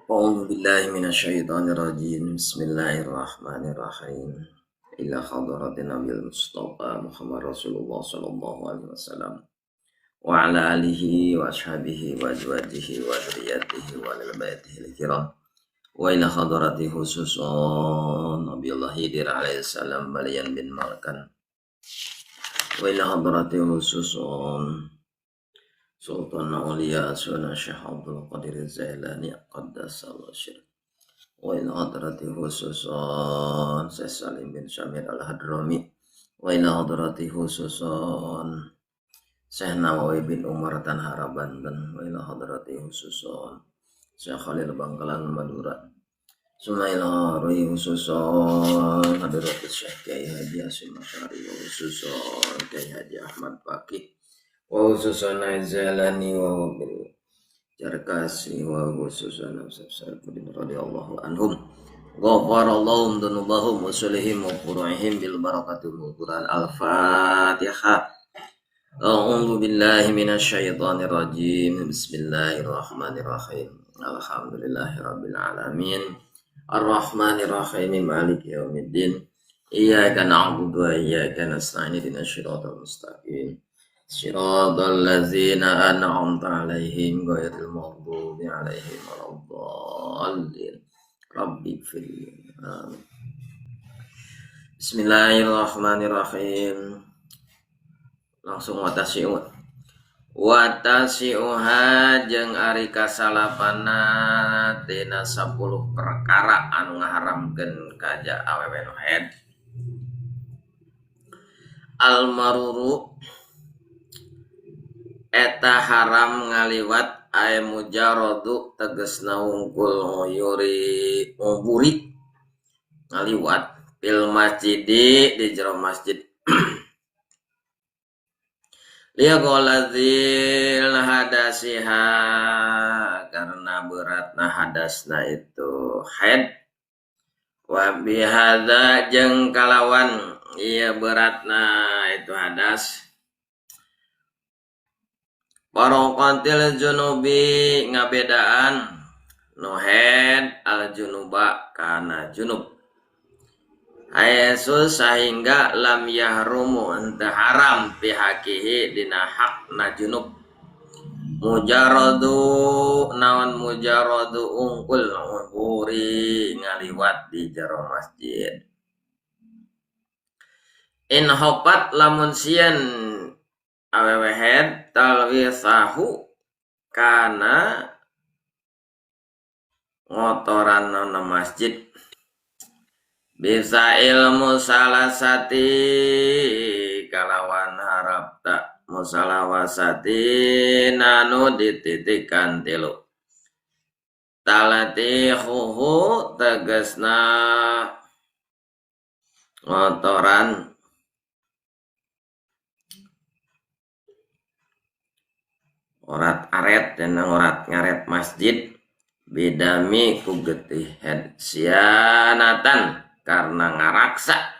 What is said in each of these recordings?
A'udzu billahi minasyaitonir rajim. Bismillahirrahmanirrahim. Ila hadratin Nabil Mustafa Muhammad Rasulullah sallallahu alaihi wasallam wa ala alihi wa ashabihi wa azwajihi wa dzurriyyatihi wa ahli baitihi al-kiram. Wa ila hadrati khususan Nabiullah Khidir alaihi salam Balian bin Malkan. Wa ila hadrati khususan Sultan Aulia Sunan Syekh Abdul Qadir Zailani Qaddasallahu sirrah. Wa ila hadrati khususan Syekh Salim bin Syamir Al-Hadrami. Wa ila hadrati khususan Syekh Nawawi bin Umar Tanhara Banten. Wa ila hadrati khususan Syekh Khalil Bangkalan Madura. Summa ila khususan hadrati Syekh Kiai Haji Hasyim Asy'ari wa khususan Kiai Haji Ahmad Faqih wa khususan Zailani wa bil Jarkasi wa khususan Saifuddin radhiyallahu anhum. Ghafarallahu dzunubahum wa sulihim wa furu'ihim bil barakati wal Quran. Al-Fatihah. A'udzu billahi minasyaitonir rajim. Bismillahirrahmanirrahim. Alhamdulillahirabbil alamin. Arrahmanir rahim. Maliki yaumiddin. Iyyaka na'budu wa iyyaka nasta'in. Ihdinas siratal mustaqim. Siratal ladzina an'amta 'alaihim ghairil maghdubi 'alaihim waladdallin. Rabbighfirli. Amin. Bismillahirrahmanirrahim. Langsung watasi'u. Watasi'uha jeung ari kasalapanna tina 10 perkara anu ngaharamkeun ka awewe nu haid. Almaruru eta haram ngaliwat ay mujaradu tegesna wungkul nguyuri nguburi ngaliwat fil masjidi di jero masjid. Liqoladzil hadasiha karena beratna hadasna itu haid. Wa bihadza jeung kalawan ieu beratna itu hadas. Barokatil junubi ngabedaan nu haid al junuba kana junub. Haesu sahingga lam yahrumu henteu haram pihakihi dina hakna junub. Mujaradu naon mujaradu ungkul nguburi ngaliwat di jero masjid. In hopat lamun sieun awewe haid talwisahu kana ngotoran na masjid. Bisa ilmu salasati kalawan harapta musalawasati nanu dititikan tilu. Talatihuhu tegesna ngotoran orat aret dan orat ngaret masjid bidami ku getih head sianatan karena ngaraksa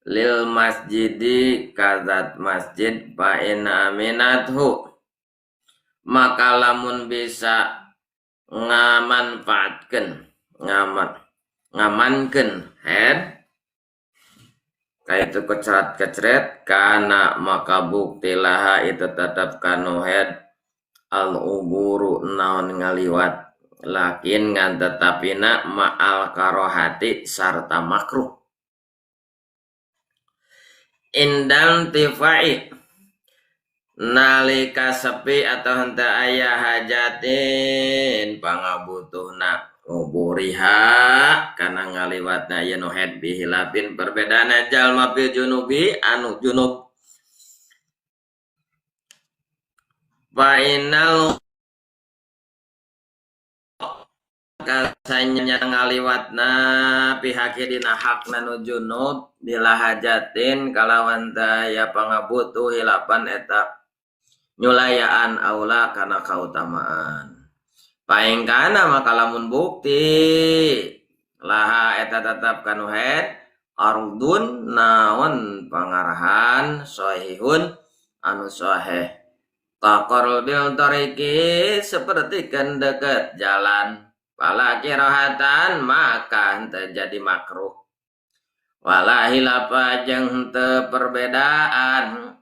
lil masjidi kazat masjid fa in aminathu maka lamun bisa ngamanfaatkeun ngamankeun head kaitu kecerat-keceret kana maka bukti laha itu tetap kanu head al uburu naon ngaliwat lakin ngan tetapina ma'al karohati sarta makruh. Indang tifai nalika sepi atau henteu aya hajatin pangabutuhna nguburiha kana ngaliwatna ieu nu haid bihilafin perbedaan jalma fil junubi anu junub. Fa innal kasanya ngaliwatna pihak dina hakna nu junub bila hajatin kalawan daya pangabutuh hilapan eta nyulayaan aula kana kautamaan. Paing kana maka lamun bukti laha eta tetap kanu haid ardun naon pangarahan sahihun anu sahih. Taqarrubil tariqi seperti kan dekat jalan. Fala kirahatan maka henteu jadi makruh. Wala hilafa jeung henteu perbedaan.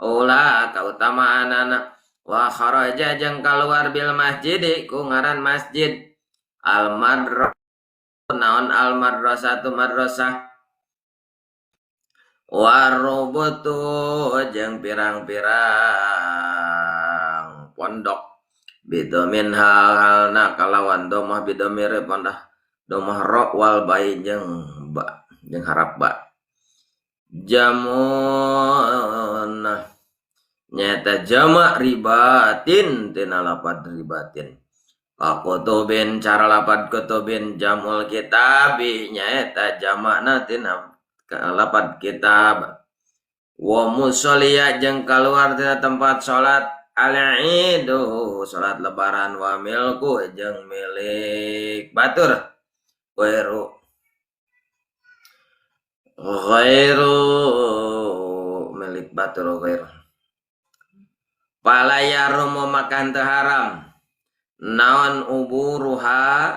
Ula kautamaanana wa kharaja jeung kaluar bil masjid ku ngaran masjid. Al madrasah naon al madrasatu madrasah warubutu jeung pirang-pirang pondok bidomin hal-halna kalawan domah bidomir pondok domah ro wal bai jeung ba jeung harap ba jamun nyata jamak ribatin tina lapad ribatin kutubin cara lapad kutubin jamul kitabi nyaeta jamakna tina lapad kitab wa musolliya jeung kaluar tina tempat salat al-idu salat lebaran wa milku jeung milik batur ghairu milik batur ghairu fala yarumu makan teu haram naon uburuha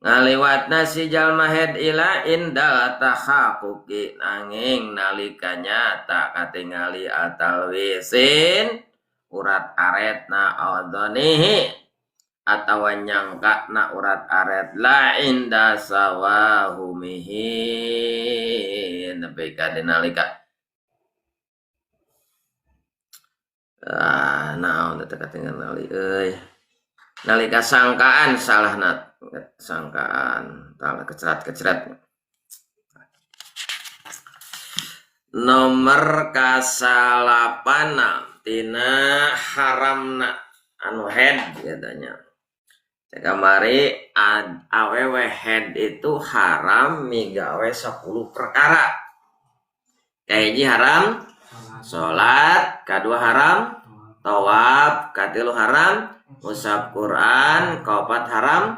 ngaliwatna si jalma head ila indal tahaquqi nanging nalika nyata katingali atalwisin urat aretna adonihi atawa nyangkana urat aret la inda sawahumihi nepi ka dinalika naon teh katingali euy nalika sangkaan salahna sangkaan tah kecerat-kecerat. Nomor kasalapana tina haramna anu head katanya. Kamari awewe head itu haram migawe 10 perkara. Kahiji haram salat, kadua haram tawaf, katilu haram musab Quran, kaopat haram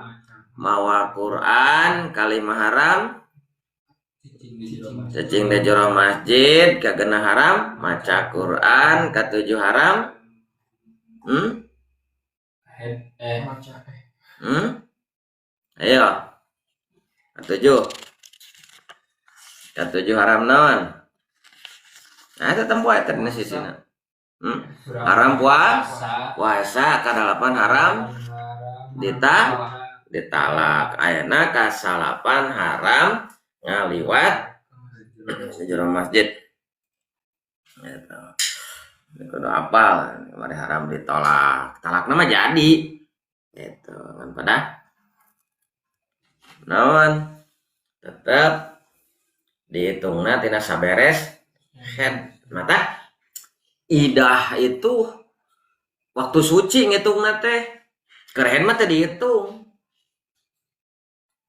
mawa Quran, kalima haram cicing di jero masjid, kagenah haram maca Quran, katujuh haram ayo katujuh haram naon? Nah eta tempo eta dina sisina. Haram puasa, kadalapan haram ditalak. Ayeuna kasalapan haram ngaliwat di jero masjid. Eta. Kudu apal, mari haram ditolak. Talakna mah jadi. Gitu kan pada naon? Tetep dihitungna tina saberes head mata. Idah itu waktu suci ngitungna teh. Keur head mah teu dihitung.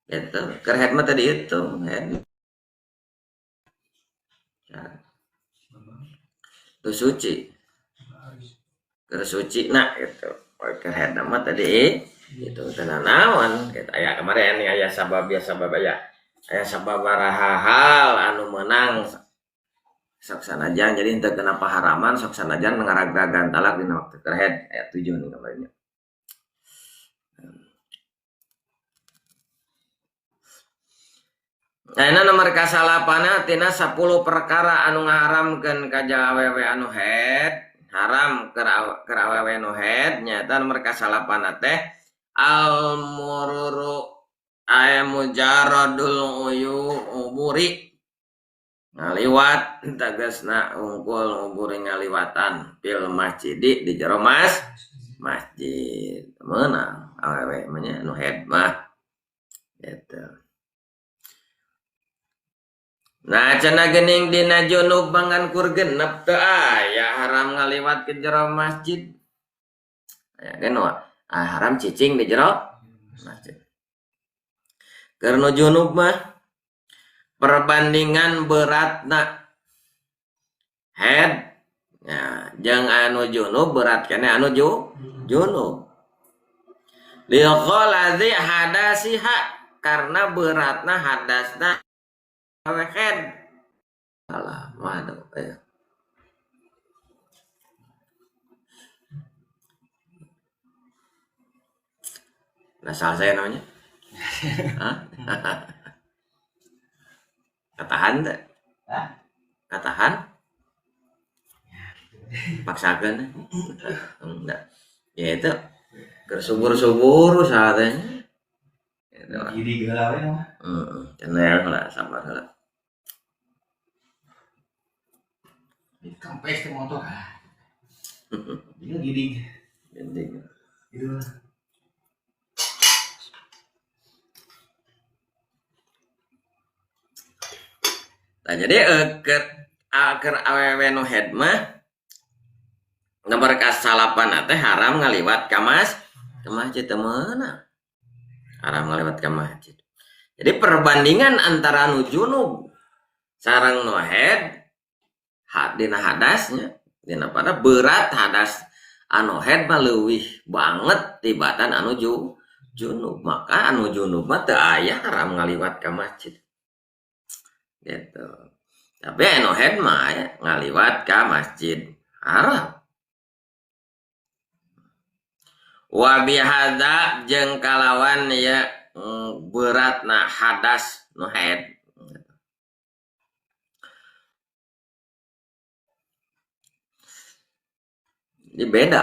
Gitu, keur head mah teu dihitung. Head. Itu suci. Keur suci na gitu. Keur head mah tadi itu teu naon gitu. Aya kemarin aya sabab ya sabab aya. Aya sababaraha hal anu meunang sok sanajan jadi henteu kenapa haraman sok sanajan ngaragragan talak dina waktu keur head aya 7 nih kamarnya. Ayeuna nomor kasalapana tina 10 perkara anu ngaharamkeun ka awewe anu head, haram keur awewe anu head nyaeta nomor kasalapana teh al mururu ay mujarradul uyu uburi ngaliwat tegasna unggul nguburi ngaliwatan fil masjidi di jero masjid meunang awewe mah nya nu head mah gitu. Nah cenah geuning dina junub mangan kur genep teu aya haram ngaliwat ke jero masjid. Aya geus haram cicing di jero masjid. Keur nu junub mah perbandingan beratna head ya jeung anu junub berat keneh anu junub. Li ghaladhi hadasiha karena beratna hadasna head. Alah, waduh. Nah, salah saya namanya. Hah? Katahan teh? Katahan? Paksakeun? Enggak. Ya itu keur subur-subur saatnya. Gitu. Jadi geula we mah. Heeh, cenah lah sabar heula. Kempes teh motor. Dia gidig. Gidig. Gitu lah. Nah, jadi keur awewe nu head mah nomor kasalapan teh haram ngaliwat ka masjid teu meunang. Haram ngaliwat ka masjid. Jadi perbandingan antara nu junub sareng nu head dina hadasnya, dina pada berat hadas anu head mah leuwih banget tibatan anu junub. Maka anu junub mah teu aya haram ngaliwat ka masjid. Gitu. Tapi anu head mah aya ngaliwat ka masjid haram. Wa bihadza jeung kalawan ya beratna hadas nu head. Jadi beda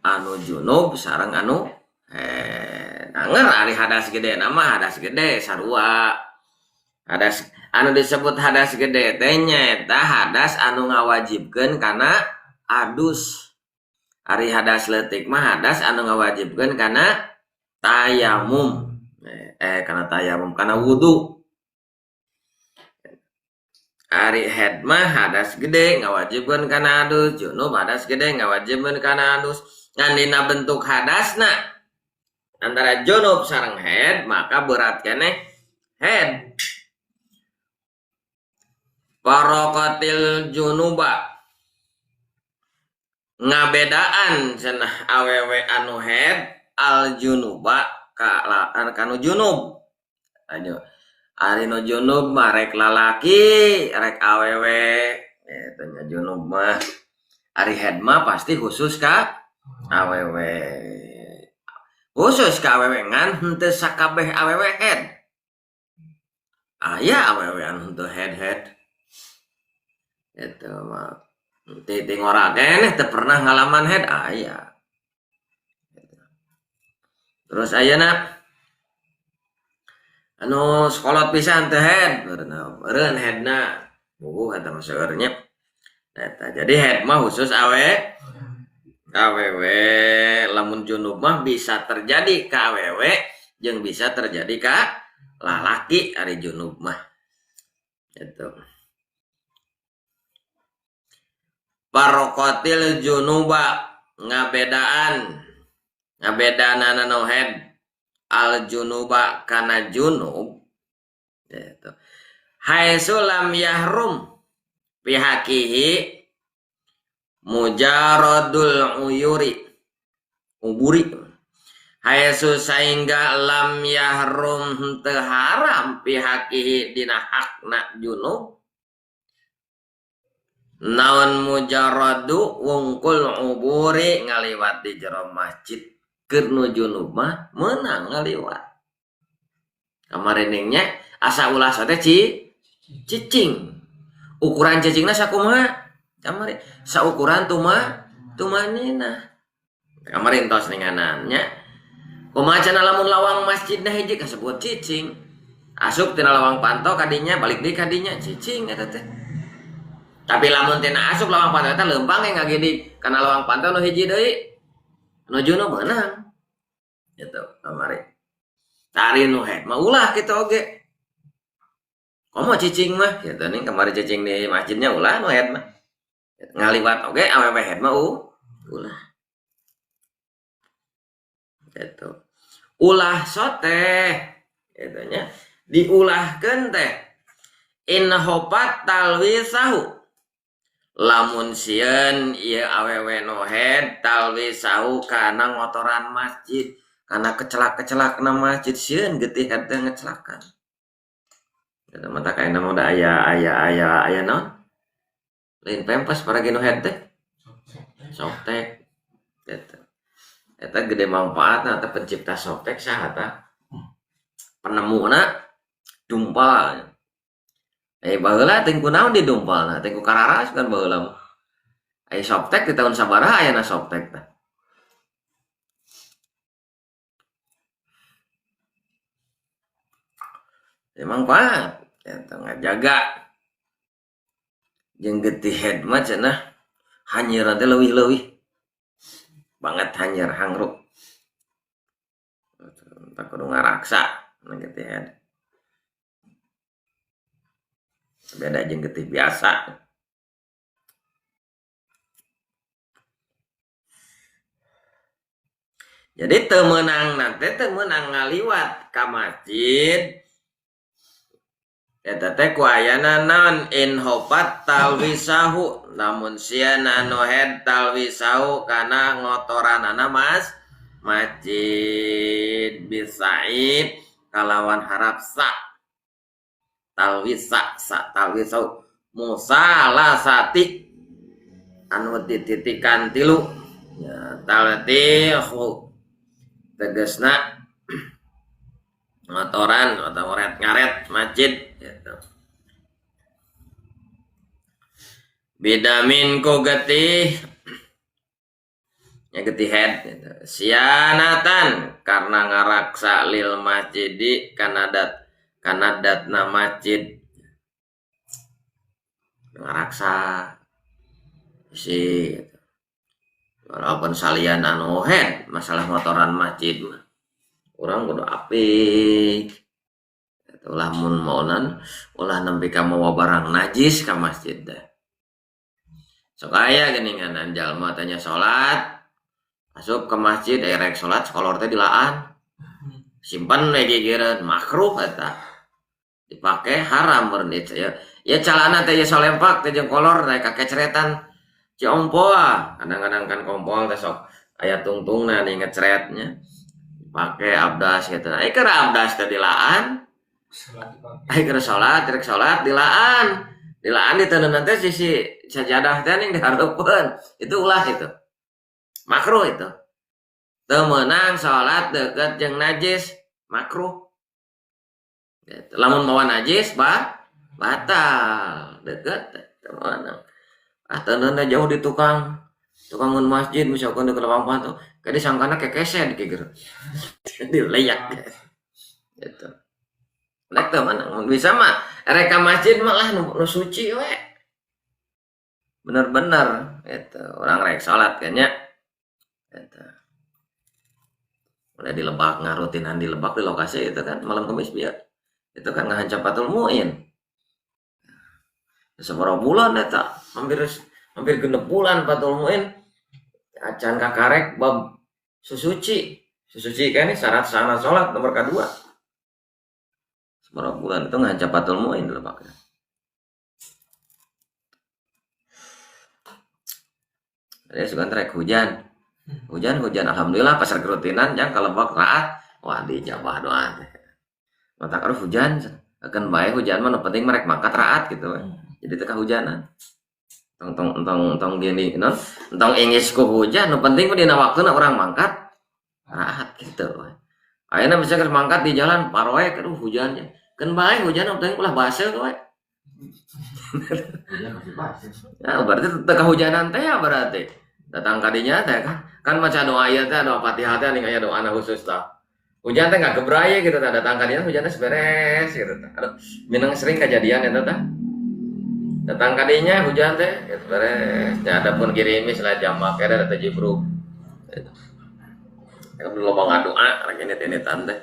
anu junub sareng anu head. Anger ari hadas gede nama hadas gede sarua. Hadas anu disebut hadas gede teh nyaeta hadas anu ngawajibkeun kana adus. Ari hadas leutik mah hadas anu ngawajibkeun kana tayamum. Kana tayamum kana wudu. Ari head mah hadas gede ngawajibkeun kana adus, junub hadas gede ngawajibkeun kana adus. Ngan dina bentuk hadasna antara junub sareng head maka berat keneh head. Parokotil junuba ngabedaan cenah awewe anu head al junuba ka kanu junub. Ayo ari nu junub mah rek lalaki rek awewe eta nya junub mah. Ari head mah pasti khusus ka awewe. Khusus ka awewe ngan henteu sakabeh awewe head. Aya awewe anu henteu head-head. Eta mah teu ngora keneh teu pernah ngalaman head aya. Terus ayeuna anu sekolot pisan teh head, eureun headna. Buku eta mah seueur nya. Eta jadi head mah khusus awewe, lamun junub mah bisa terjadi ka awewe jeung bisa terjadi ka lalaki ari junub mah. Gitu. Parokotil junuba ngabedaan ngabedanana nu head al junuba kana junub gitu. Haitsu lam yahrum pihakihi mujaradul uyuri uburi. Haitsu saingga lam yahrum henteu haram pihakihi dina hakna junub naon mujaradu wungkul uburi ngaliwat di jero masjid keur nu junub mah meunang ngaliwat. Kamariningnya asa ulah teh cicing. Ukuran cicingna sakumaha? Kamari saukuran tumanina. Kamari entos ninganan nya. Kumaha cenah lamun lawang masjidna hiji kasebut cicing. Asup tina lawang panto kadinya balik deui kadinya cicing eta teh. Tapi lamun tina asup lawang panto eta leumpang ge ngagidi kana lawang panto nu hiji deui. Nu junub meunang. Gitu kamari. Tari nu head mah ulah kitu oge. Komo cicing mah gitu nih kamari cicing di masjidnya ulah nu head mah. Ngaliwat oge awewe head mah ulah. Gitu. Ulah soteh gitu nya. Diulahkeun teh in hopat talwisahu. Lamun sieun ieu awewe nu head talwisahu kana ngotoran masjid, kana kecelak-kecelakna masjid sieun getih head teh ngecelakan. Eta mah tah kaena mah da aya naon? Lain pempes para nu head teh. Softek. Gitu. Eta gede manfaatna eta pencipta Softex saha tah? Penemuna dumpal. Baheula teh kunaon didumpalna? Teh ku kararas kan baheula mah. Aya Softex di tahun sabaraha ayana Softex tah? Emang manfaat eta ngajaga. Jeung getih head mah cenah hanyeuran teh leuwih-leuwih. Banget hanyeur hangruk. Tak kudu ngaraksa na getih head. Beda jeung getih biasa. Jadi teu meunang nanti teu meunang ngaliwat ka masjid. Eta teh ku ayana naon in hopat talwisahu lamun sieun anu head talwisahu kana ngotoranana mas masjid bisaib kalawan harap sa talwisa sa talwisahu musalasati anu dititikan tilu ya taltihu tegasna ngotoran atau ngaret masjid gitu. Bidamin ku getih ya getih head gitu. Sianatan karena ngaraksa lil masjidi kanadat kanadatna masjid ngaraksa si gitu. Walaupun salian anu head masalah ngotoran masjid mah urang kudu apik. Ulah mun maonan ulah nempi ka mawa barang najis ka masjid teh. Sok aya geuningan jalma teh nya salat asup ke masjid aya rek salat sakolor teh dilaan. Simpen we gigireun makruh eta. Dipake haram meureun ya. Ya calana teh ye solempak teh jeung kolor teh kakeceretan ciompoa. Kadang-kadang kan kompol teh sok aya tungtungna nih ngecretnya. Pake abdas gitu. Ai keur abdas teh dilaan. Ai keur salat, rek salat dilaan. Dilaan diteuneunan teh sisi sajadah teh ning dihareupeun. Itu ulah itu. Makruh itu. Teu meunang salat deukeut jeung najis, makruh. Gitu. Lamun mawa najis batal. Deukeut teu meunang. Ah teuneunna jauh di tukang. Tukangan masjid misalkan di lapang pantu, kadi sangkana kekese dikigir. Dileyak. Gitu. Rek teu meunang. Bisa mah rek ka masjid mah lah nu suci we. Bener-bener gitu. Orang rek salat kan nya. Gitu. Mulai di Lebak ngarutinan di Lebak di lokasi itu kan malam Kamis biar. Itu kan ngahancap Fathul Muin. Sabaraha bulan eta hampir 6 bulan Fathul Muin acan kakarek bab susuci. Susuci kan ini syarat sana salat nomor kedua. Sabaraha bulan itu ngahancap Fathul Muin di Lebak. Jadi sugan trek hujan. Hujan-hujan alhamdulillah pasar kerutinan jang ka Lebak raat wah dijabah doa teh. Mata karuh hujan akan bae hujan mah nu penting merek mangkat raat gitu we. Jadi teh kahujanan. Tong tong tong tong gini non tong ingis ku hujan nu penting mah dina waktuna urang mangkat raat gitu we. Ayeuna bisa keur mangkat di jalan paroek aduh hujannya. Keun bae hujan nu penting ulah baseuh we. Ya berarti teu kahujanan teh ya berarti. Datang kadinya teh kan maca doa ieu teh doa Fatihah teh ning aya doana khusus tah. Hujan teh nggak gebraye gitu tah, datang kadinya hujannya beres gitu tah. Aduh, minang sering kejadian eta tah. Datang kadinya hujan teh gitu beres. Ya adapun girimis lah jamak ada teh jibruk. Gitu. Ya loba ngadoa rek ini teh teh.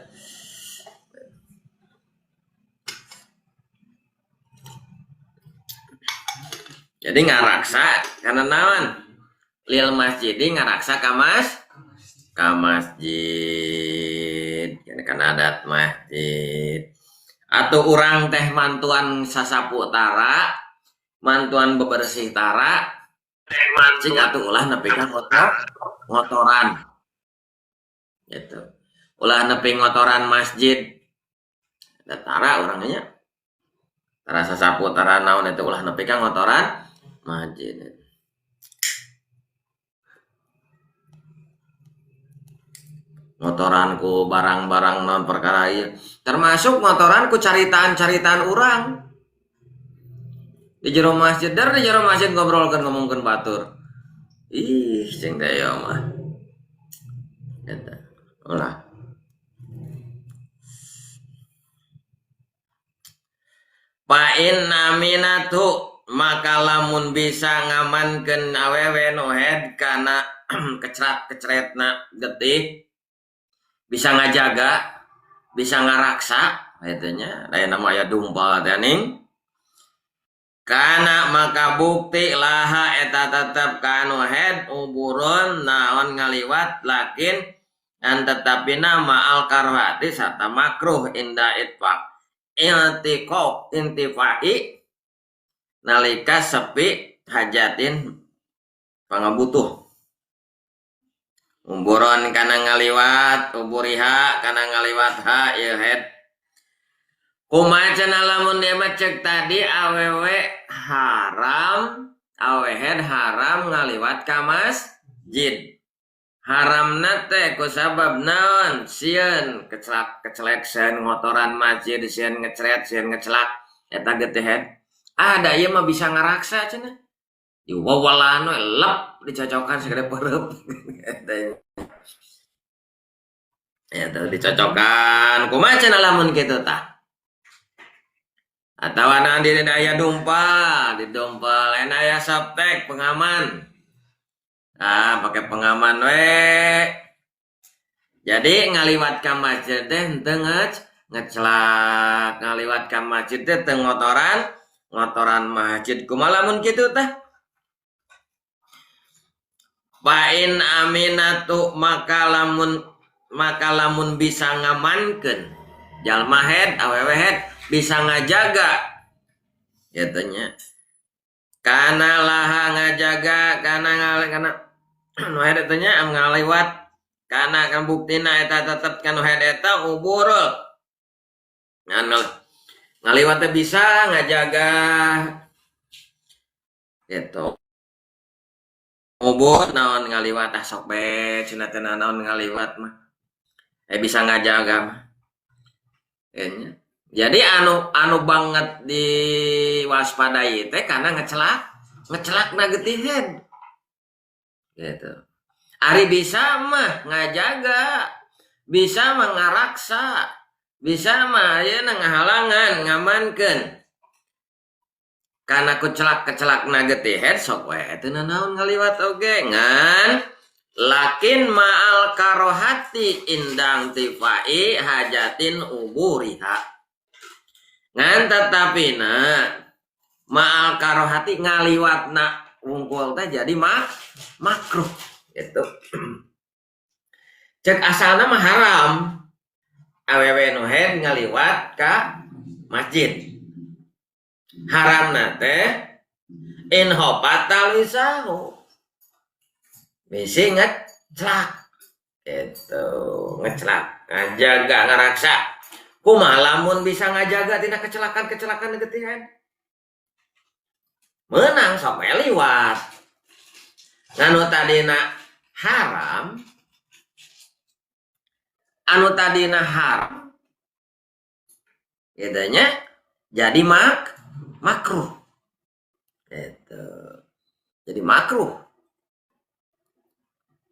Jadi ngaraksa karena naon? Lil masjidi ngaraksa ka masjid. Ini kan adat masjid. Atau urang teh mantuan sasapu tara, mantuan bebersih tara, cing atuh ulah nepi ka ngotoran. Gitu. Ulah nepi ngotoran masjid. Da tara urangnya. Tara sasapu tara naon itu ulah nepi ka ngotoran masjid. Ngotoran ku barang-barang non perkara ieu. Termasuk ngotoran ku caritaan-caritaan urang. Di jero masjid, dar di jero masjid ngobrolkeun ngomongkeun batur. Ih, cing teh ieu mah. Eta. Ulah. Fa inna minatu maka lamun bisa ngamankeun awewe nu head kana kecrat-kecretna getih bisa ngajaga, bisa ngaraksa eta nya, lain nama aya dumpal teh ning. Kana maka bukti laha eta tetep kanu head uburun naon ngaliwat lakin an tetapina ma'al karhati sarta makruh inda itfaq intiqok intifai nalika sepi hajatin pangabutuh. Umburon kana ngaliwat uburiha kana ngaliwat ha ieu head. Kumaha cenah lamun dia mah cek tadi awewe haram, awe head haram ngaliwat ka masjid. Haramna teh ku sabab naon? Sieun kecelak kecelek sieun ngotoran masjid, sieun ngecret, sieun ngecelak eta getih head. Ada ieu mah bisa ngaraksa cenah. Diwawalan we lep dicocokan segede perep. Eta dicocokan. Kumaha cenah lamun kitu tah? Atawa naon di aya dumpal, di dumpal lain aya saptek pengaman. Ah, pakai pengaman we. Jadi ngaliwat ka masjid teh henteu ngecelak, ngaliwat ka masjid teh teu ngotoran, ngotoran masjid. Kumaha lamun kitu tah? Fa in aminatu maka lamun bisa ngamankeun jalma head awewe head bisa ngajaga kitu nya. Kana laha ngajaga kana kana nu head eta nya ngaliwat kana kan buktina eta tetep kana head eta uburul. Ngan ngaliwat teh bisa ngajaga gitu. Ubur naon ngaliwat ah sok be cenah teh naon ngaliwat mah. Bisa ngajaga mah. Kayaknya. Jadi anu banget diwaspadai teh karena ngecelak na getih head. Gitu. Ari bisa mah ngajaga, bisa mah ngaraksa, bisa mah ayeuna ngahalangan, ngamankeun. Karena ku celak-kecelak na getih head sok we teu nanaon ngaliwat oge ngan lakin ma'al karohati indang tifai hajatin uburiha. Ngan tetapina ma'al karohati ngaliwatna wungkul teh jadi makruh gitu. Cek asalna mah haram awewe nu head ngaliwat ka masjid. Haramna teh in hopatal wisahu. Bisi ngecelak gitu, ngecelak, ngajaga ngaraksa. Kumaha lamun bisa ngajaga tina kecelakaan-kecelakaan getihan? Menang sok we liwat. Anu tadina haram, anu tadina haram, gitu nya, jadi makruh. Gitu. Jadi makruh.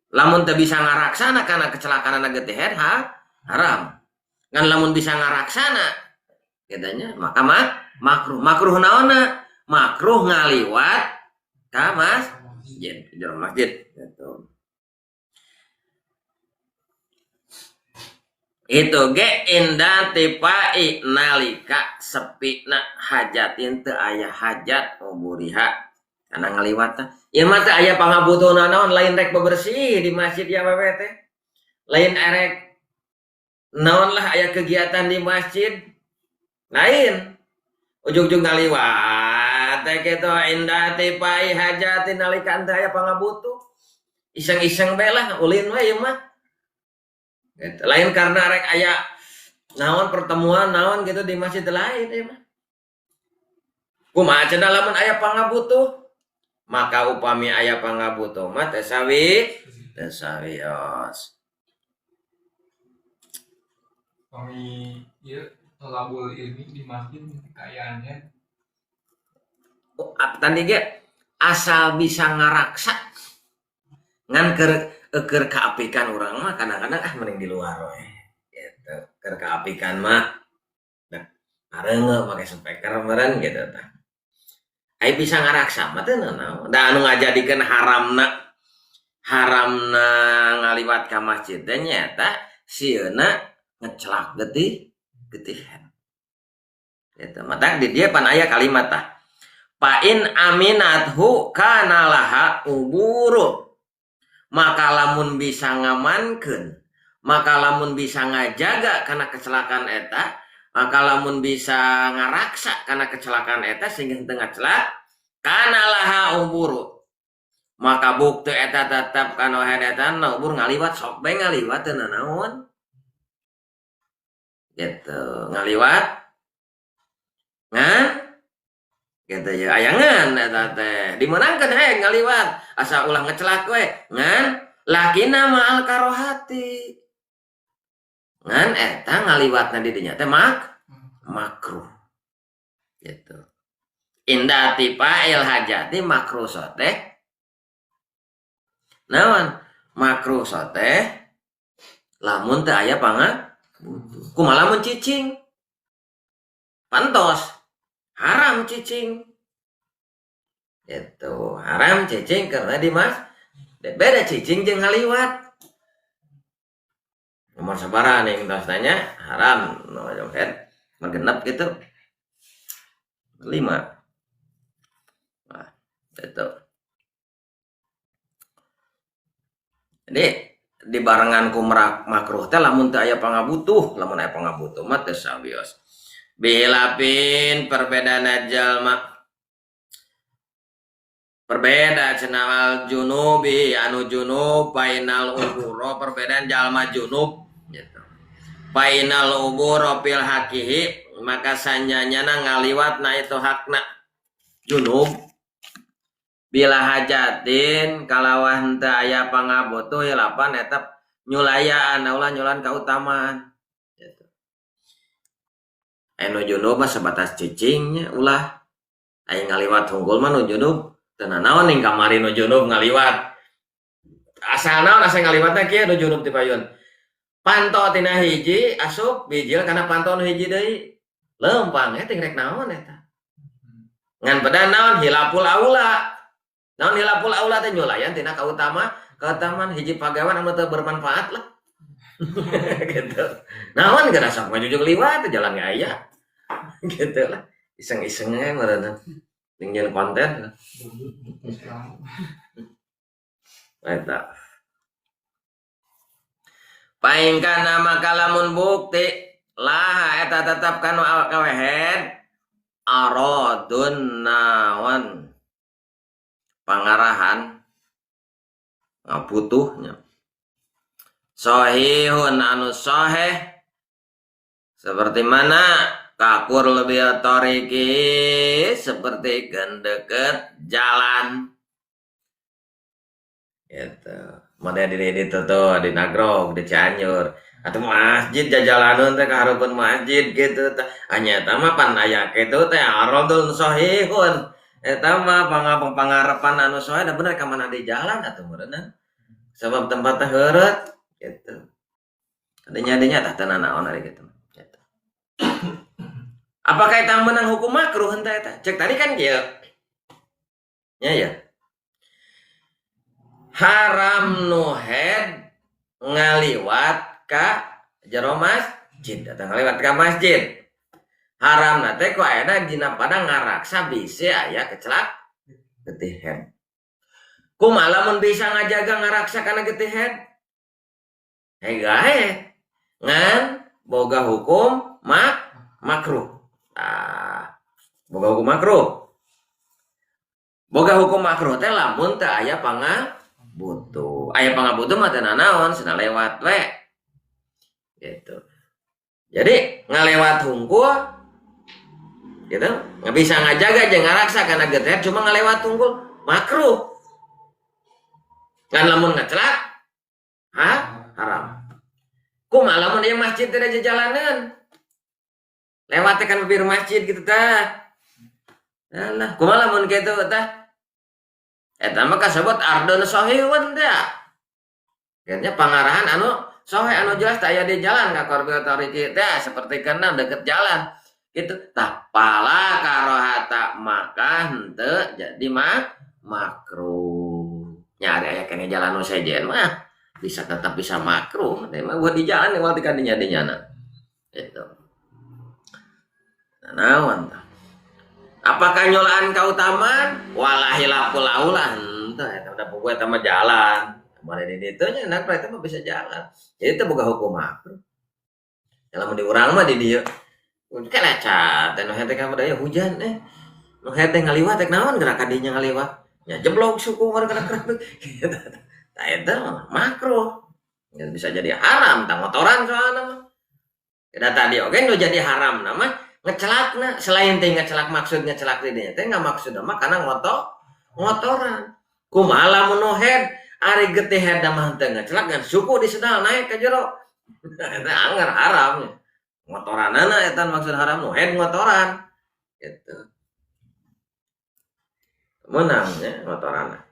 Lamun teu bisa ngaraksana kana kecelakaan getih ha haram. Ngan lamun bisa ngaraksana gitu nya, maka makruh. Makruh naonna? Makruh ngaliwat ka masjid, jero masjid gitu. Itu ge indah tipai nalika sepina hajatin teu aya hajat uburiha kana ngaliwat teh. Ieu mah teu aya pangabutuhna naon, lain rek bebersih di masjid ya wewe teh. Lain erek naon lah aya kegiatan di masjid. Lain ujug-ujug ngaliwat teh kitu indah tipai hajatin nalika teu aya pangabutuh. Iseng-iseng bae lah ulin we ieu mah. Gitu. Lain karena rek aya naon pertemuan naon gitu di masjid lain ieu mah. Kumaha cenah lamun aya pangabutuh? Maka upami aya pangabutuh mah teu sawios. Kami ieu tolabul ilmi di masjid kekayaannya. Oh, tadi ge asal bisa ngaraksa ngan keur kaapikan urang mah kadang-kadang ah mending di luar we gitu. Keur kaapikan mah nah areungeut make speaker meureun gitu tah. Ai bisa ngaraksa mah teu naon. Da anu ngajadikeun haramna ngaliwat ka masjid teh nyaeta sieuna ngecelak getihan. Gitu. Matak di dieu pan aya kalimat tah. Fa in aminathu kana laha uburu. Maka lamun bisa ngamankeun, maka lamun bisa ngajaga kana kecelakaan eta, maka lamun bisa ngaraksa kana kecelakaan eta sehingga henteu ngacelak, kana laha uburu. Maka bukti eta tetep kana head eta ubur ngaliwat sok bae ngaliwat teu nanaon. Gitu, ngaliwat. Ngan gitu ya ayangan eta teh dimeunangkeun heuh ngaliwat asa ulah ngecelak we ngan lakina ma'al karohati ngan eta ngaliwatna di dinya teh makruh gitu. Inda tifail hajati makruh teh naon makruh teh lamun teu aya pangabutuh kumaha lamun cicing pantos haram cicing gitu, haram cicing karena di mas beda cicing jeung ngaliwat nomor sabaraha nih tos nanya haram no joget genep gitu 5. Nah, itu jadi dibarengan ku makruh teh lamun teu aya pangabutuh, lamun aya pangabutuh mah teu sabios. Bilapin perbedaan jalma perbeda cenah junubi anu junub painal uburo perbedaan jalma junub gitu. Painal uburo fil hakihi maka sanyanyana ngaliwat na itu hakna junub bila hajatin kalawah henteu aya pangabutuh hilapan eta nyulayaan ulah nyulan kautamaan gitu. Anu junub mah sebatas cicingnya ulah aya ngaliwat hunggul mah nu junub teu nanaon ning kamari nu junub ngaliwat asal naon asal ngaliwatna kieu nu junub ti payun panto tina hiji asup bijil kana panto nu hiji deui leumpang eta rek naon eta ngan pedan naon hilapul aula naon hilapul aula teh nyulayan tina kautamaan hiji pagawean anu teu bermanfaat lah gitu naon geura sok mah jujug liwat jalan ge aya gitu lah iseng-isengnya meureun ningin konten eta paingkana maka lamun bukti laha eta tetep kanu kawehed aradun nawan pangarahan ngabutuhnya sahihun anu sahih seperti mana kakur lebih toriki seperti deket jalan gitu. Mana di itu tuh di Nagrog di Cianjur atau masjid jajalanun teh kahareupeun masjid gitu teh anya eta mah pan aya kitu teh aradun sahihun eta mah pangarepan anu sahih da bener ka mana di jalan atuh meureunna sabab tempatna heureut gitu. Adanya-adanya tah teu nanaon ari kitu. Gitu. Apakah eta menang hukum makruh henteu eta? Cek tadi kan kieu. Nya ya. Haram nu head ngaliwat ka jero masjid atau ngaliwat ka masjid. Haram na teh ku ayeuna dina pada ngaraksa bisi aya kecelak getih head. Kumaha lamun bisa ngajaga ngaraksa kana getih head? Hei gae. Ngan boga hukum makruh. Ah, boga hukum makruh. Boga hukum makruh teh lamun teu aya pangabutuh. Aya pangabutuh mah teu nanaon cenah lewat we. Gitu. Jadi ngalewat hungkul gitu, nggak bisa ngajaga jeung ngaraksa kana getih cuma ngalewat hungkul makruh. Ngan lamun ngacelak haram. Kumaha lamun ieu masjid teh jalanan. Lewat teh kan bibir masjid gitu tah. Alah, kumaha lamun kitu tah? Eta mah kasebut ardun sahihun teh. Kayaknya pangarahan anu sahih anu jelas teh aya di jalan ka korbil tariki teh seperti kena deket jalan gitu. Tah pala karohata maka henteu jadi makruh. Nya ari aya keneh jalan nu sejen mah bisa tetap bisa makruh, teh mah buat di jalan moal dikadinya dinyana. Gitu. Nah, naon tah? Apakah nyolaan kautamaan? Walahi lapul laulah henteu eta udah puguh eta mah jalan. Mana di ditu nya enak eta mah bisa jalan. Jadi teu boga hukum makruh. Lamun di urang mah di dieu kelecat teh nu hete ka budaya hujan eh. Nu hete ngaliwat rek naon geura ka dinya ngaliwat. Nya jeblok suku kana kerak. Tah eta mah makruh. Ya, bisa jadi haram tah motoran soalna mah. Da tadi oge nu jadi haram na mah ngecelakna selain teh ngecelak maksud ngecelak di dinya teh nggak maksud mah karena ngotoran. Kumaha lamun nu head ari getih head mah teu ngecelak ngan suku disedal naik ka jero. Eta anger haram. Ngotoranana eta maksud haram nu head ngotoran. Gitu. Menang nya ngotoranna.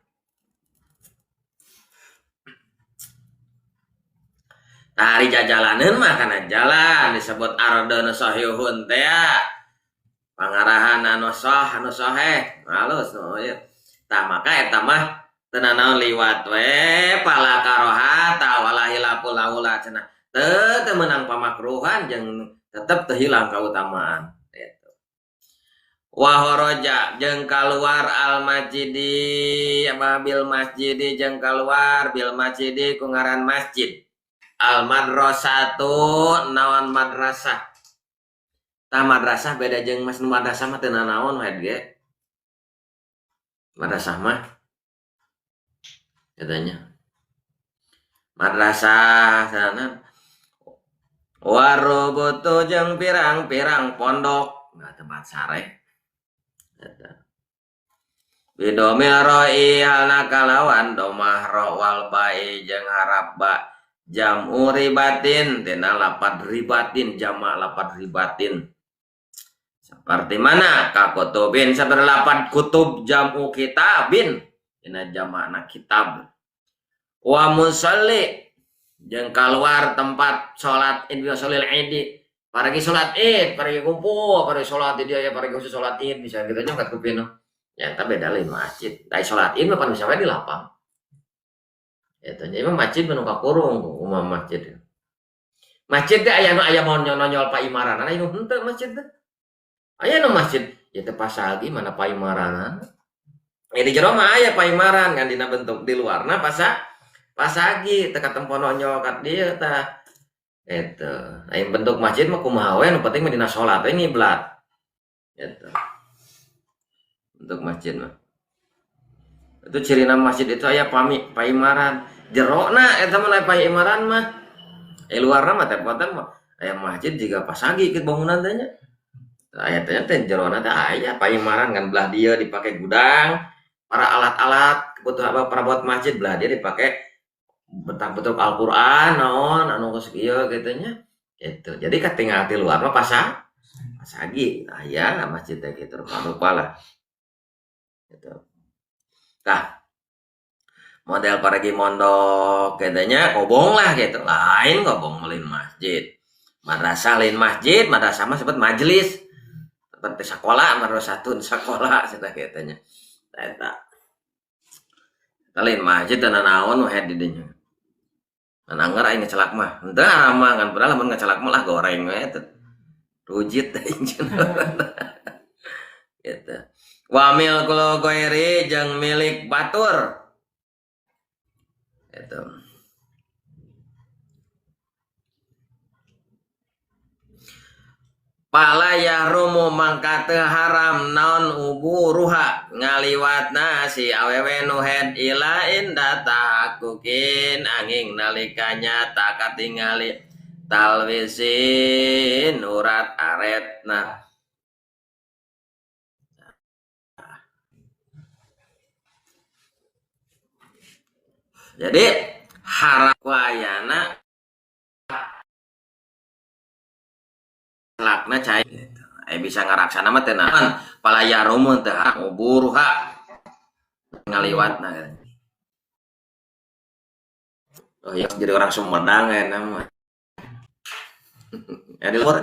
Ari jajalaneun mah kana jalan disebut ardun sahihun teh pangarahan anu sah anu sahih halus nu ieu. Tah maka eta mah teu nanaon liwat we pala karohata walahi lapul laula cenah. Teu meunang pamakruhan jeung tetep teu hilang kautamaan gitu. Wa haraja jeung kaluar al masjidi apa bil masjidi jeung kaluar bil masjidi ku ngaran masjid. Al madrasatu naon madrasah. Tah madrasah beda jeung mas nu madrasah mah teu nanaon we ge. Madrasah mah katanya. Madrasah sana warubutu jeung pirang-pirang pondok nah tempat sare. Eta. Bidomil roi halna kalawan domah ro wal bai jeung harap ba jam'u ribatin tina lapad ribatin jamak lapad ribatin seperti mana ka kutubin seperti lapad kutub jam'u kitabin tina jamakna kitab wa musalli jeung kaluar tempat salat id sholil idi paragi salat id paragi kumpul paragi salat di dia ya paragi khusus salat id bisa gitu nya kat kupino ya eta beda lain masjid da salat id mah pan bisa we di lapang. Eta nya emang masjid mah nu kakurung umum masjid. Masjid teh aya nu aya mau nonyol paimaranana aya nu henteu masjid teh. Aya nu masjid ya teh pasagi mana paimaranana. Ya di jero mah aya paimaran ngan dina bentuk di luarna pasagi teh katempo nonyol ka dieu tah. Eta, aya bentuk masjid mah kumaha we nu penting mah dina salat we ngiblat. Eta. Bentuk masjid mah. Itu cirina masjid itu aya paimaran. Jerona eta mah paimaran mah. Luarna mah teh poten mah aya masjid jiga pasagi ke bangunan teh nya. Aya teh teh jerona teh aya paimaran ngan belah dieu dipake gudang, para alat-alat kebutuhan apa perabot masjid belah dieu dipake bentak-bentuk Al-Qur'an naon anu geus ieu kitu nya. Gitu. Jadi katingal ti luar mah pasagi. Aya masjid teh kitu rupa-rupa lah. Gitu. Tah model paragi mondok katanya kobong lah gitu lain kobong lain masjid madrasah lain masjid madrasah mah sebut majelis seperti sekolah madrasatun sekolah sudah katanya eta lain masjid dan naon we di dinya ngan anggar aing ngecelak mah henteu haram mah ngan padahal lamun ngecelak mah lah goreng we teh rujit aing gitu wa milkul ghairi jeung milik batur itu. Pala yahrumu mangka teu haram naon uburuha ngaliwatna si awewe nu head ila inda tahakukin angin nalika nyata katingali talwisin urat aretna. Jadi haram wayana Lakna cai gitu. Bisa ngaraksana mah teu naon palayarumun teh nguburha ngaliwatna gitu. Oh iya jadi orang Sumedang ya nama. Ya di libur.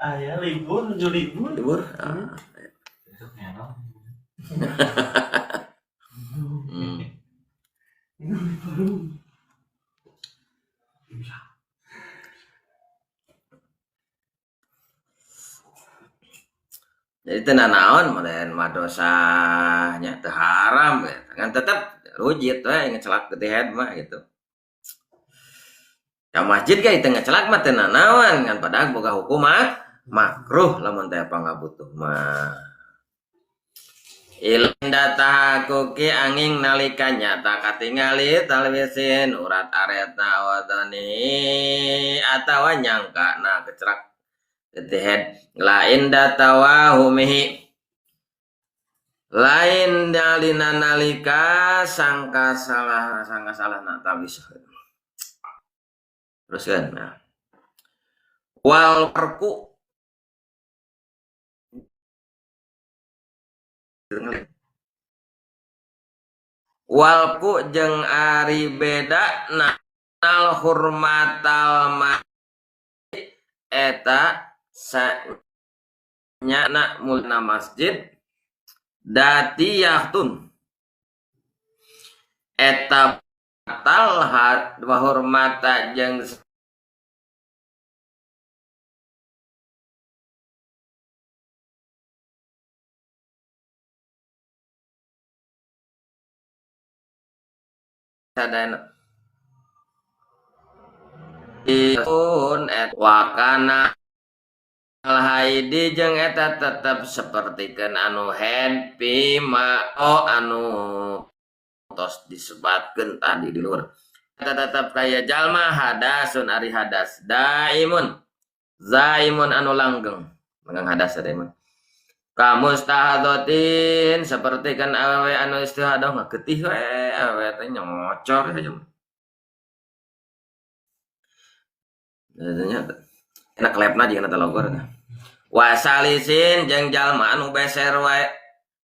Ah ya libur, menuju libur. Libur. Ah. Jadi teu nanaon meureun mah dosanya teu haram gitu. Kan tetep rujit we ngecelak gede mah gitu. Ka masjid ge teu ngecelak mah teu nanaon kan padahal boga hukum mah makruh lamun teh pangabutuh mah. Ilinda tahakuki angin nalika nyata katingali talwisin urat aretna wadani atawa nyangka na kecerak gede lain datawa humihi lain dalina nalika sangka salah nak talwis. Terus kan nah. Wal parku walku jeung ari beda nal hurmatal ma eta sanyana mulna masjid datiyahtun eta batal wa hurmata jeung sadayana pun et wakana alhaidi jeung eta tetep sapertikeun anu head pima o anu tos disebatkeun tadi di luhur eta tetep kaya jalma hadasun ari hadas daimun zaimun anu langgeng langgeng hadas daimun kamustahadhatin sapertikeun awewe anu istihadah ngagetih we awewe teh nyocor aja. Enak lepna jeung eta logor. Wasalisin jeung jalma anu beser wae.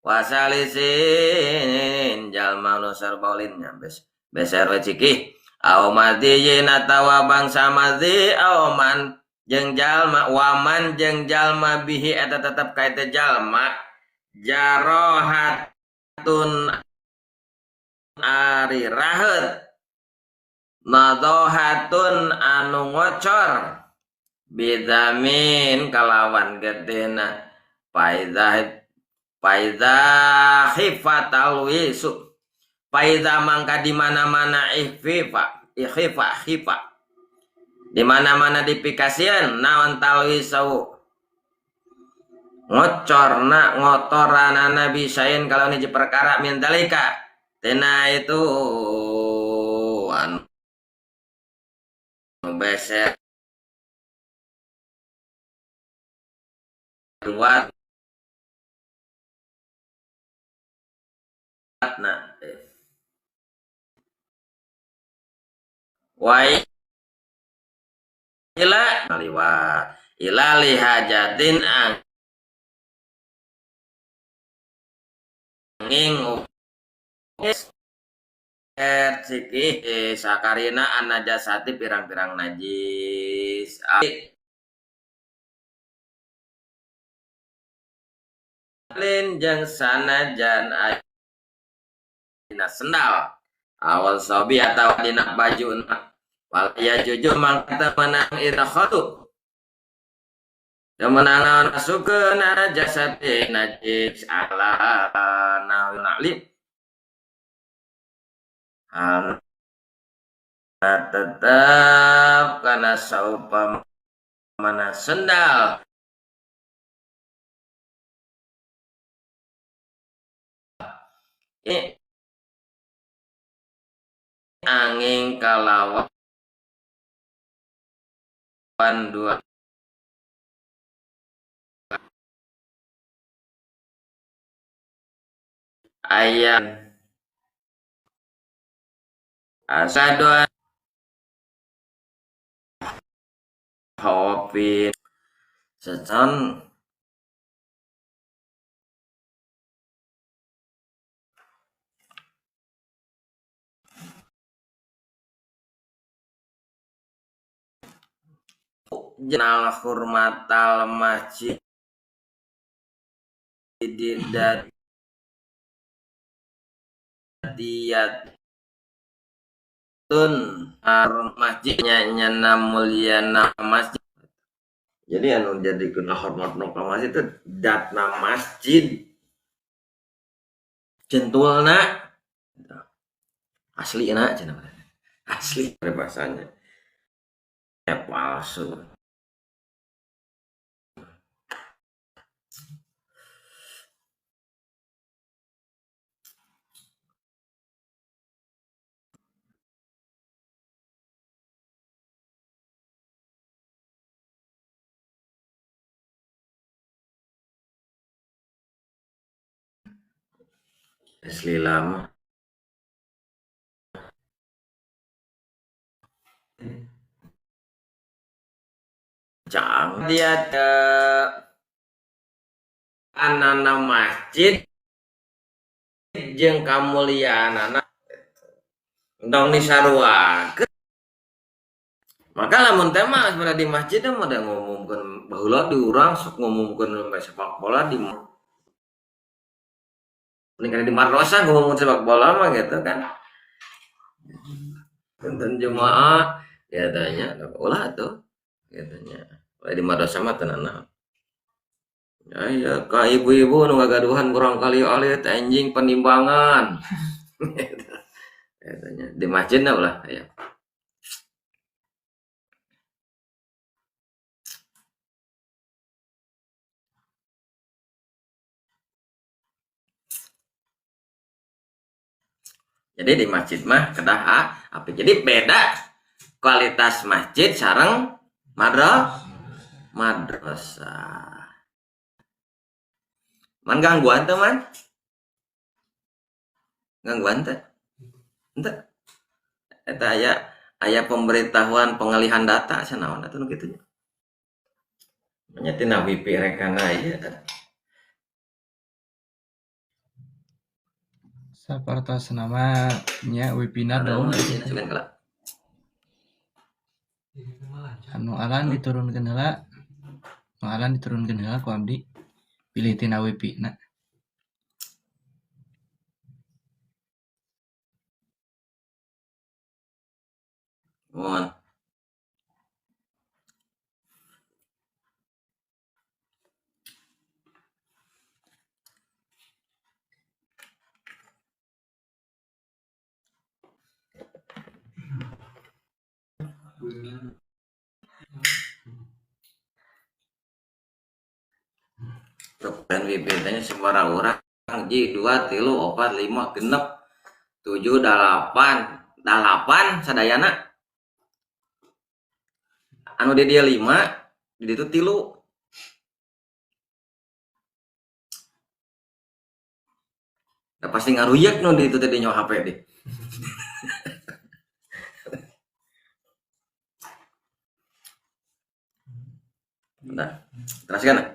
Wasalisin jalma anu sarbaulin nya beser we cikih. Au madiyin atawa bangsa madi au man jeung jalma waman jeung jalma bihi eta tetep ka eta jalma jarohatun ari raheut nadohatun anu ngocor bidamin kalawan gedena paidah khifatal wisu paidah mangka di mana-mana ikhfa khifa di mana-mana dipikasieun naon talwisau ngocorna ngotoranana bisain kalau hiji perkara min dalika tina itu anu beser dua nah wa ila liwat ila lihajatin angin sikih sakarina an najasati pirang-pirang najis lin jeung sanajan dina sendal awal sobi atau dina baju wal ya jujur mangka menang idkhatu menang masukkeun najasati najis ala na'lim tetap karena saupamana sendal angin kalawan dua ayat asadoan hopin Secan jenal hurmatal masjid diyatun masjidnya nyana mulyana masjid. Jadi anu jadi kena hormat nu ka masjid itu datna masjid centulna asli na cenah asli bahasanya ya palsu. Asli lama. Cang dia ke anana masjid jeung kamuliaanana dong disaruakeun. Maka lamun teh mah sebenarnya di masjid mah da ngumumkeun baheula di urang sok ngumumkeun sepak bola di mending di madrasah ngomong sepak bola mah gitu kan. Punten jemaah katanya ulah tuh katanya. Di madrasah mah teu nanaon. Ya ya ka ibu-ibu nu ngagaduhan kurang kali alit anjing penimbangan. Katanya di masjid ulah ya. Jadi di masjid mah kedah api. Jadi beda kualitas masjid sareng madrasah. Man gangguan teh man? Gangguan teh? Henteu. Eta aya pemberitahuan pengalihan data sanaon atuh nu kitu nya. Nya tina wifi rekana ieu. Sapertosna mah nya wifi-na down. Anu alan diturunkeun heula. Anu alan diturunkeun heula ku abdi. Pilih tina wifi-na. Mohon. Dan WP-nya sabaraha urang 1 2 3 4 5 6 7 8 8 sadayana. Anu di dia 5, di ditu 3. Da pasti ngaruyek nu di ditu teh di nyawa HP deh. Nah, teruskan.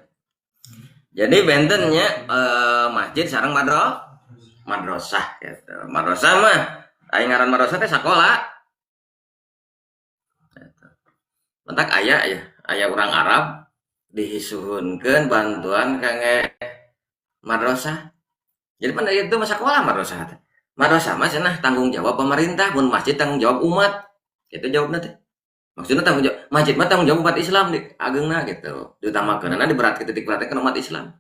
Jadi bentennya masjid sareng madrasah gitu. Madrasah mah aya ngaran madrasah teh sakola. Gitu. Mentak aya ya, aya urang Arab disuhunkeun bantuan kangge madrasah. Jadi pan itu mah sakola madrasah teh. Madrasah mah cenah tanggung jawab pemerintah, mun masjid tanggung jawab umat. Itu jawabna teh. Maksudnya tanggung jawab masjid mah tanggung jawab umat Islam di agengna gitu. Diutamakeunana diberatkeun titik beratkeun umat Islam.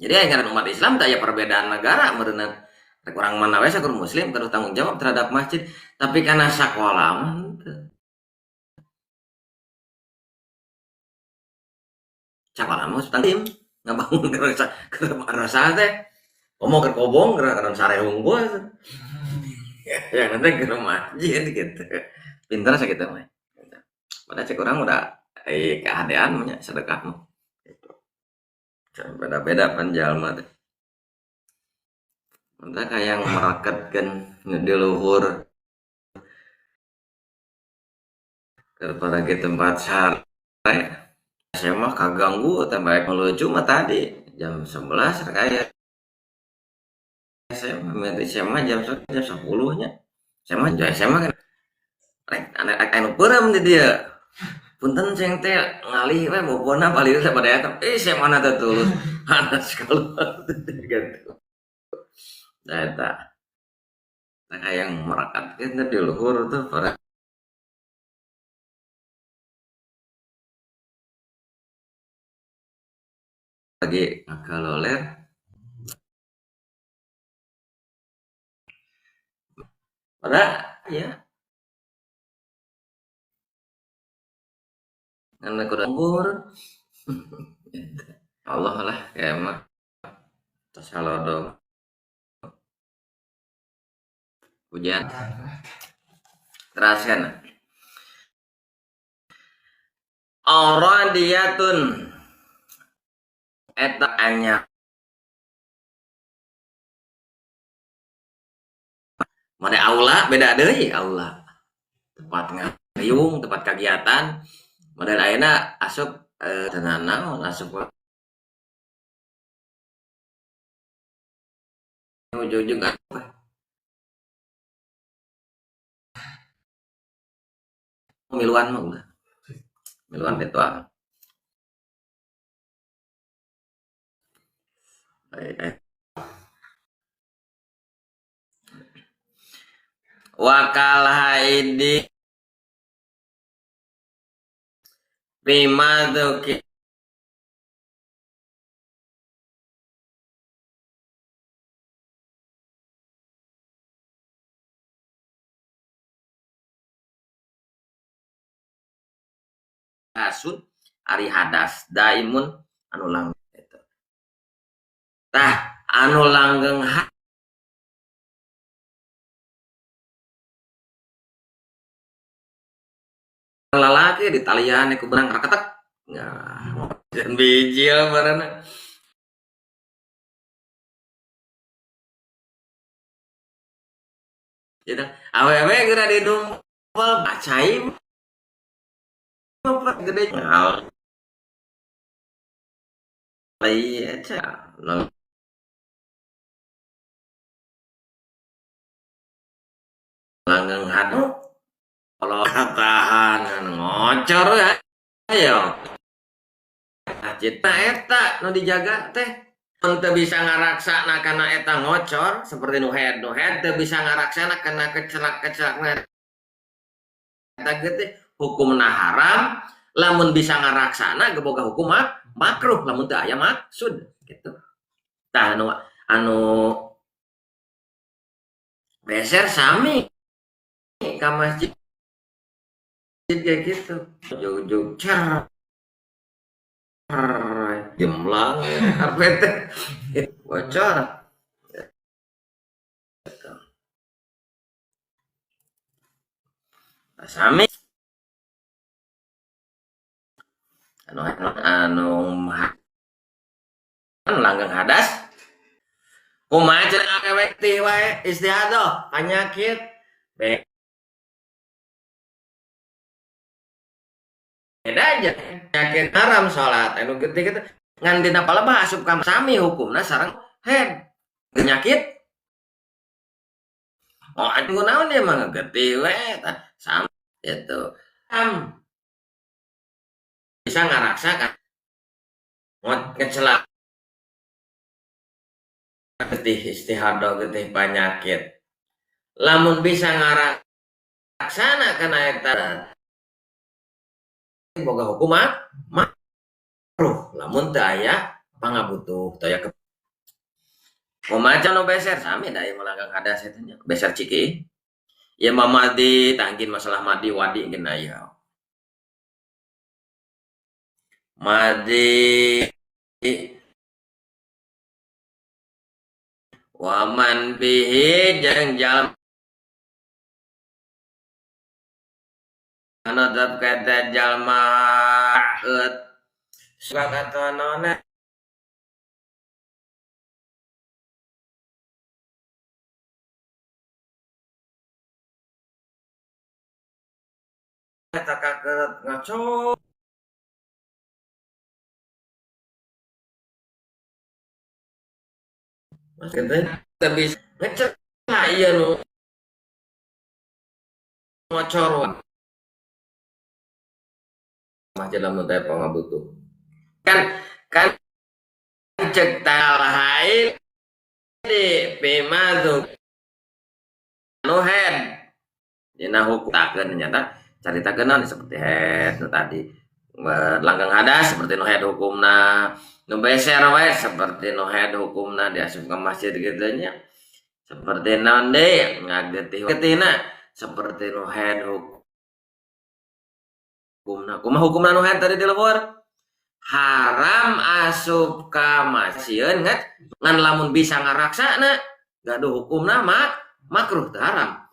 Jadi aya ngaran umat Islam teh aya perbedaan negara meureunna. Rek urang mana we sakur muslim kudu tanggung jawab terhadap masjid, tapi kana sakola mah henteu. Sakola mah tim ngabangun keur madrasah teh. Komo keur kobong keur sare unggul. Ya nanti keur masjid gitu. Pinter sakitu mah. Pada cek orang udah keadean punya sedekah mah. Beda-beda pan jalma teh. Entah kayak mereketkeun di luhur kepada ke tempat sare. SMA kaganggu teh baik lucu mah tadi jam 11 kayak SMA, SMA jam 10 nya. SMA jam SMA kan rek anak anu peureum di dieu. Punten ceng teh ngalih we bobona palih teh pada eta. SMA na teh tulus. Panas keluar gitu. Nah eta. Nah yang merekatkeun teh di luhur tuh para lagi ngakaloler. Pada ya. Karena kudu nggur. Allah lah kayak mah. Terus kalau dong hujan. Teraskan. Auradiyatun eta anyar. Made aula beda deui aula. Tempat ngariung, tempat kegiatan. Model ayeuna asup teu naon asup ujug-ujug apa? Miluan mah ulah. Miluan ritual. Wakal haidi bima tuki asun ari hadas daimun anu langgeng eta. Tah anu langgeng lalaki di talian ku benang raketek. Nah, dan bijil barana. Gitu. Awewe geura didumpel bacai gede iya langgeng hadu kalau katahan ngocor ya ayo cita eta nu dijaga teh teu bisa ngaraksana kana eta ngocor seperti nu head teu bisa ngaraksana kana kecelak-kecelakna eta gede hukumna haram lamun bisa ngaraksana geboga hukum makruh lamun teu aya maksud gitu. Tah anu beser sami ka masjid kayak gitu. Jog-jog cer jemlang karpet bocor. Gitu. Sami anu langgeng hadas kumaha cenah awek teh wae istihadah penyakit beda aja penyakit haram salat anu gede gitu ngan dina palebah asup ka sami hukumna sareng head penyakit oh anu naon dia mah gede we tah sami itu am bisa ngaraksa kan ngecelak getih istihadah getih penyakit lamun bisa ngaraksana kana eta boga hukum makruh lamun teu aya pangabutuh teu aya kumaha nu beser sami da ieu langgang hadas eta nya beser ciki ieu mah madi tangkin masalah madi wadi geuna aya madi waman bihi jeung jalma anu tetep kata jalma eut suka kata naon eta kakeut ngaco Maksudnya teu bisa ngecela ieu nu ngocor masjid lamun teh pangabutuh. Kan kan cek haid di bima nu haid dina hukum takeun nyata caritakeun naon seperti haid nu tadi langgang hadas seperti nu haid hukumna, nu beser wae seperti nu haid hukumna diasup ke masjid gitu nya, seperti naon deui ngagetih getihna seperti nu haid hukumna. Kumaha hukumna nu haid tadi di luhur? Haram asup ka masjid ngan lamun bisa ngaraksana gaduh hukumna mak makruh, teu haram.